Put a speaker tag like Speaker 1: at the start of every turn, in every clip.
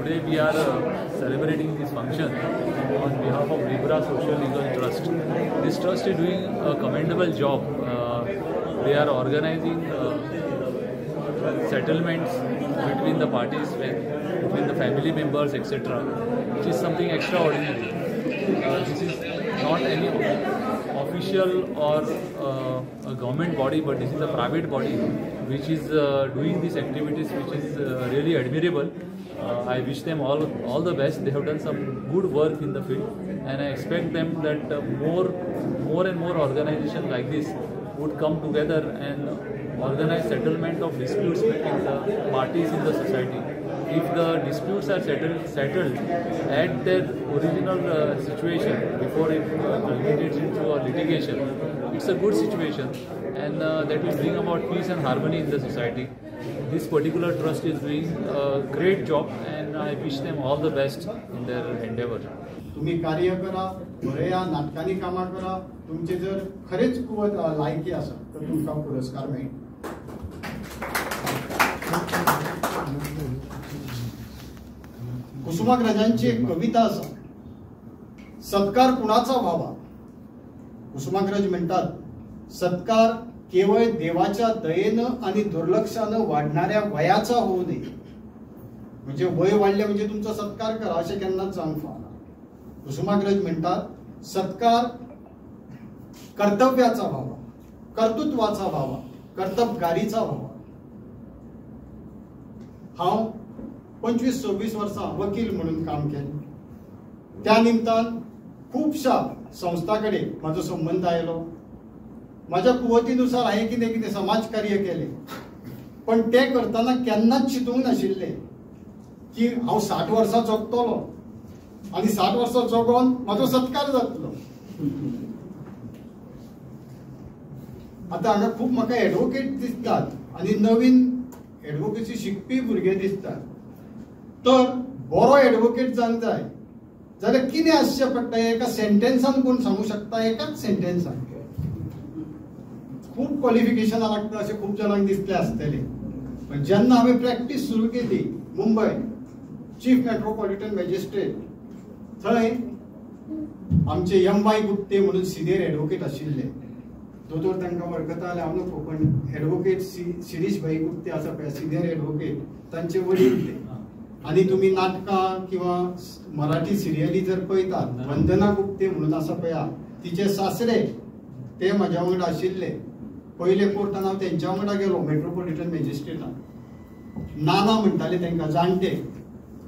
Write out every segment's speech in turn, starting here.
Speaker 1: Today we are celebrating this function on behalf of Libra Social Legal Trust. This trust is doing a commendable job. They are organizing settlements between the parties, between the family members, etc., which is something extraordinary. This is not any official or a government body, but this is a private body which is doing these activities, which is really admirable. I wish them all the best. They have done some good work in the field, and I expect them that more and more organizations like this would come together and organize settlement of disputes between the parties in the society. If the disputes are settled at their original situation before it culminates into a litigation, it's a good situation, and that will bring about peace and harmony in the society. This particular trust is doing a great job, and I wish them all the best in their endeavor.
Speaker 2: तुम्ही कार्य करा, बरया नाटकांनी कामां करा, तुमचे जर खरेच कुवत लायकी आसा तर तुमकां पुरस्कार मेळटा. कुसुमाग्रजांची एक कविता आसा, सत्कार कुणाचा व्हावा. कुसुमाग्रज म्हणतात, सत्कार केवळ देवाच्या दयेनं आणि दुर्लक्षानं वाढणाऱ्या वयाचा होऊ नये. म्हणजे वय वाढले म्हणजे तुमचा सत्कार करा असे केन्नाच जावंक फावना. कुसुमाग्रज म्हणतात, सत्कार कर्तव्याचा व्हावा, कर्तृत्वाचा व्हावा, कर्तबगारीचा व्हावा. हांव 25-26 वर्सां वकील म्हणून काम केलें. त्या निमतान खुबश्या संस्थां कडेन म्हाजो संबंद आयलो. म्हाज्या कुवतीनुसार हांवें कितें कितें समाज कार्य केलें, पण तें करतना केन्नाच चिंतूंक नाशिल्लें की हांव 60 वर्सां जगतलो आनी 60 वर्सां जगोन म्हाजो सत्कार जातलो. आतां हांगा खूब म्हाका एडवोकेट दिसतात आनी नवीन एडवोकेसी शिकपी भुरगे दिसतात. तर बरो एडवोकेट जावंक जाय जाल्यार कितें आसचें पडटा एका सेंटेन्सान कोण सांगूंक शकता? एकाच सेंटेन्सान खूब क्वॉलिफिकेशनां लागता अशें खूब जाणांक दिसलें आसतलें. पण जेन्ना हांवें प्रॅक्टीस सुरू केली मुंबय चीफ मेट्रोपॉलिटन मॅजिस्ट्रेट, थंय आमचे एम वाय गुप्ते म्हणून सिनियर एडवोकेट आशिल्ले. दोतोर तांकां वळखताले हांव नको, पण एडवोकेट शिरीष भाई गुप्ते आसा पळय, सिनियर एडवोकेट, तांचे वडील ते. आनी तुमी नाटकां किंवा मराठी सिरियली जर पळयतात, वंदना गुप्ते म्हणून आसा पळया, तिचे सासरे ते म्हाज्या वांगडा आशिल्ले. पयले कोर्टान हांव तेंच्या वांगडा गेलो मेट्रोपॉलिटन मॅजिस्ट्रेटान. नाना म्हणटाले तांकां, जाणटे.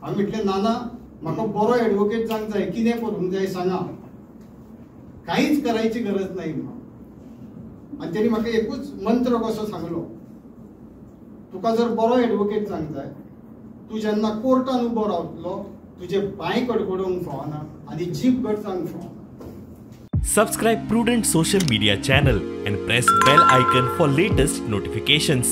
Speaker 2: हांवें म्हटलें, नाना म्हाका बरो एडवोकेट जावंक जाय, कितें करूंक जाय सांगा. कांयच करायची गरज नाही. आनी तेणी म्हाका एकूच मंत्र कसो सांगलो, तुका जर बरो एडवोकेट जावंक जाय, तूं जेन्ना कोर्टान उबो रावतलो तुजे पांय कडकडोवंक फावना आनी जीभ घट जावंक फावना.
Speaker 3: Subscribe Prudent Social Media channel and press bell icon for latest notifications.